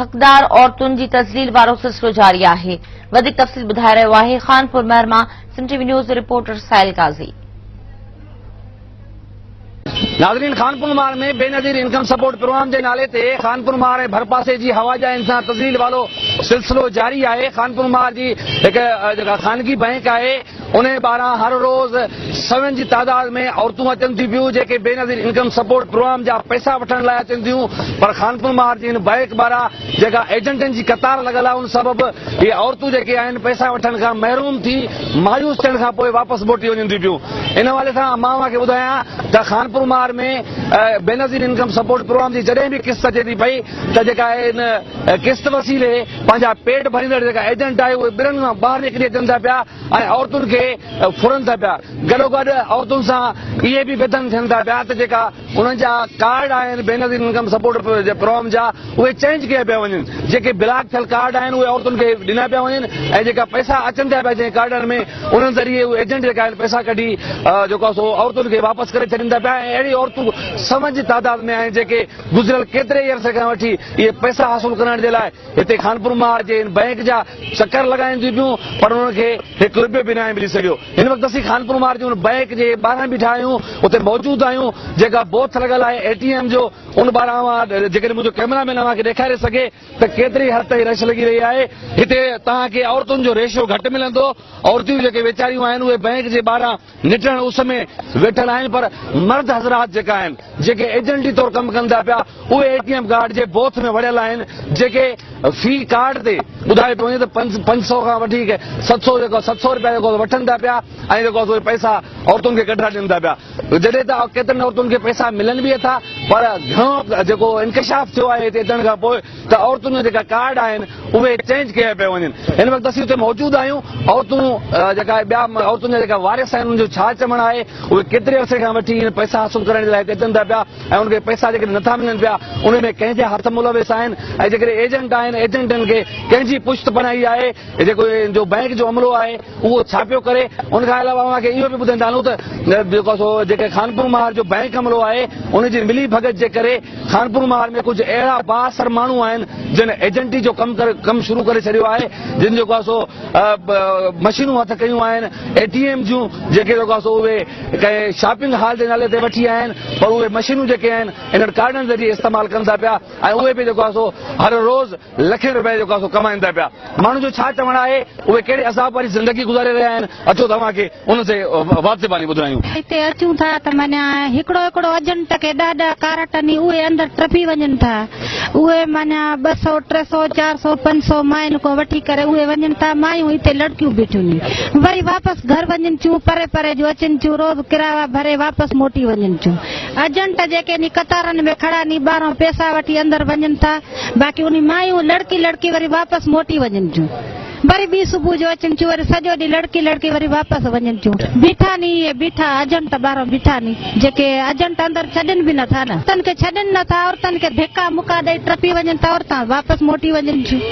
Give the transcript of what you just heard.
حقدار عورتن جي تذليل وارو سلسلو جاري آهي. وڌيڪ تفصيل ٻڌائي رهيو آهي خانپور مهر مان سنڌ ٽي وي نيوز جو رپورٽر ساحل قاضي. ناظرين Khanpur Mahar ۾ Benazir income support programme جي نالي تي خانپور مهار ۽ ڀرپاسي جي هواجائين سان تذليل والو سلسلو جاري آهي خانپور مهار جي هڪ جيڪا خانگي بئنڪ آهي انهي ٻاهران هر روز سوين جي تعداد ۾ عورتون اچن ٿيون پيون جيڪي بينظير انڪم سپورٽ پروگرام جا پئسا وٺڻ لاء اچن ٿيون پر خانپور مهار جي هن بئنڪ ٻاهران جيڪا ايجنٽن جي قطار لڳل آهي ان سبب اهي عورتون جيڪي آهن پئسا وٺڻ کان محروم ٿي مايوس ٿيڻ کان پوء واپس موٽي وڃن ٿيون پيون ان حوالي سان مان اوهان کي ٻڌايان ته Khanpur Mahar ۾ Benazir income support programme جي جڏهن به قسط اچي ٿي پئي ته جيڪا ان قسط وسيلي پنهنجا پيٽ ڀريندڙ جيڪا ايجنٽ آهي اهي ٻرن کان ٻاهر نڪري اچن ٿا پيا ۽ عورتن کي ڦرن ٿا پيا گڏوگڏ عورتن سان اهي به ويڌن ٿين ٿا پيا ته جيڪا انهن جا ڪارڊ آهن بينظير انڪم سپورٽ پروگرام جا اهي چينج ڪيا پيا وڃن جيڪي بلاڪ ٿيل ڪارڊ آهن اهي عورتن کي ڏنا پيا وڃن ۽ جيڪا پئسا اچن ٿا پيا جنهن ڪارڊن ۾ انهن ذريعي اهي ايجنٽ جيڪا آهن پئسا ڪڍي جيڪو آهي سو عورتن کي واپس ڪري ڇڏين ٿا پيا ۽ اهڙي عورتون سون جي تعداد ۾ آهن جيڪي گذريل ڪيتري ئي عرصي کان وٺي اهي پئسا حاصل ڪرڻ جي لاء هتي خانپور مهار جي هن بئنڪ جا چڪر لڳائين ٿيون پيون پر انهن کي هڪ روپيو به ناهي ملي سگهيو. هن وقت اسين خانپور مهار جي ان بئنڪ جي ٻاهران بيٺا آهيون اتي موجود آهيون جيڪا بوٿ لڳل آهي اي ٽي ايم جو ان ٻاهران اوهان جيڪڏهن منهنجو ڪئميرا مين اوهان کي ڏيکاري سگهي ته ڪيتري حد تائين رش لڳي رهي آهي هتي توهان کي عورتن جو ريشو گهٽ ملندو عورتون جيڪي ويچاريون آهن اهي بئنڪ جي ٻاهران نٽهڻ اس ۾ ويٺل آهن پر مرد حضرات جيڪا آهن جيڪي ايجنٽي طور ڪم ڪن ٿا پيا اهي اي ٽي ايم ڪارڊ جي بوٿ ۾ وڙهيل آهن جيڪي في ڪارڊ تي ٻڌايو پيو وڃي ته 500 کان وٺي 700 جيڪو 700 رپيا جيڪو وٺن ٿا پيا ۽ جيڪو اهي پئسا عورتن کي ڪڍرائي ڏين ٿا پيا جڏهن ته ڪيترن عورتن کي پئسا ملن به ٿا پر گهڻو جيڪو انڪشاف ٿيو آهي هتي اچڻ کان پوء ته عورتن جا جيڪا ڪارڊ آهن اهي چينج ڪيا پيا وڃن هن وقت اسين اتي موجود آهيون عورتون جيڪا ٻيا عورتن جا جيڪا وارث آهن انهن جو ڇا چوڻ آهي اهي ڪيتري عرصي کان وٺي هن پئسا حاصل ڪرڻ جي لاء هتي اچن ٿا پيا ۽ انهن کي پئسا جيڪڏهن نٿا ملن پيا ان ۾ ڪنهن جا هٿ ملوث آهن ۽ جيڪڏهن ايجنٽ آهن ايجنٽن کي ڪنهن جي پشت پناهي آهي جيڪو جو بئنڪ جو عملو آهي اهو ڇا پيو ڪري ان کان علاوه اوهان کي اهو به ٻڌائيندا هلون ته جيڪو سو جيڪي خانپور مهار جو بئنڪ عملو آهي ان جي ملي ڀڳت جي ڪري خانپور مهار ۾ ڪجهه اهڙا بااثر ماڻهو آهن جن ايجنٽي جو ڪم ڪري ڪم شروع ڪري ڇڏيو آهي جن جيڪو آهي سو مشينون هٿ ڪيون آهن اي ٽي ايم جون جيڪي جيڪو آهي سو اهي ڪنهن شاپنگ هال جي نالي تي وٺي آيا آهن پر اهي مشينون جيڪي آهن انهن ڪارڊن ذريعي استعمال ڪن ٿا پيا ۽ اهي به جيڪو آهي سو هر روز لکين رپيا جيڪو آهي سو ڪمائين ٿا پيا. ماڻهن جو ڇا چوڻ آهي، اهي ڪهڙي عذاب واري زندگي گذاري رهيا آهن، اچو ته اوهان کي ان تي وات زباني ٻڌرايون. هتي اچون ٿا ته معنيٰ هڪڙو هڪڙو اجنٽ کي ڏهه ڏهه ڪارٽ ني اهي اندر ٽپي وڃن ٿا. اهي معنيٰ 200، 300، 400، 500 ماين کان وٺي ڪري اهي وڃن ٿا. مايون هتي لڙڪيون بيٺيون ني. وري واپس گهر وڃن ٿيون. پري پري جو اچن ٿيون. روز ڪراوا ڀري واپس موٽي وڃن ٿيون. اجنٽ جيڪي ني قطارن ۾ کڙا ني ٻاهران پيسا وٺي اندر وڃن ٿا. باقي انهي مايون لڙڪي لڙڪي وري واپس موٽي وڃن ٿيون. وري ٻي صبح جو اچن ٿيون وري سڄو ڏينهن لڙڪي لڙڪي وري واپس وڃن ٿيون. بيٺا ني اهي بيٺا اجنٽ ٻاهران بيٺا ني جيڪي اجنٽ اندر ڇڏين به نٿا نه عورتن کي ڇڏين نٿا عورتن کي ڌڪا مڪا ڏئي ٽپي وڃن ٿا عورتان واپس موٽي وڃن ٿيون.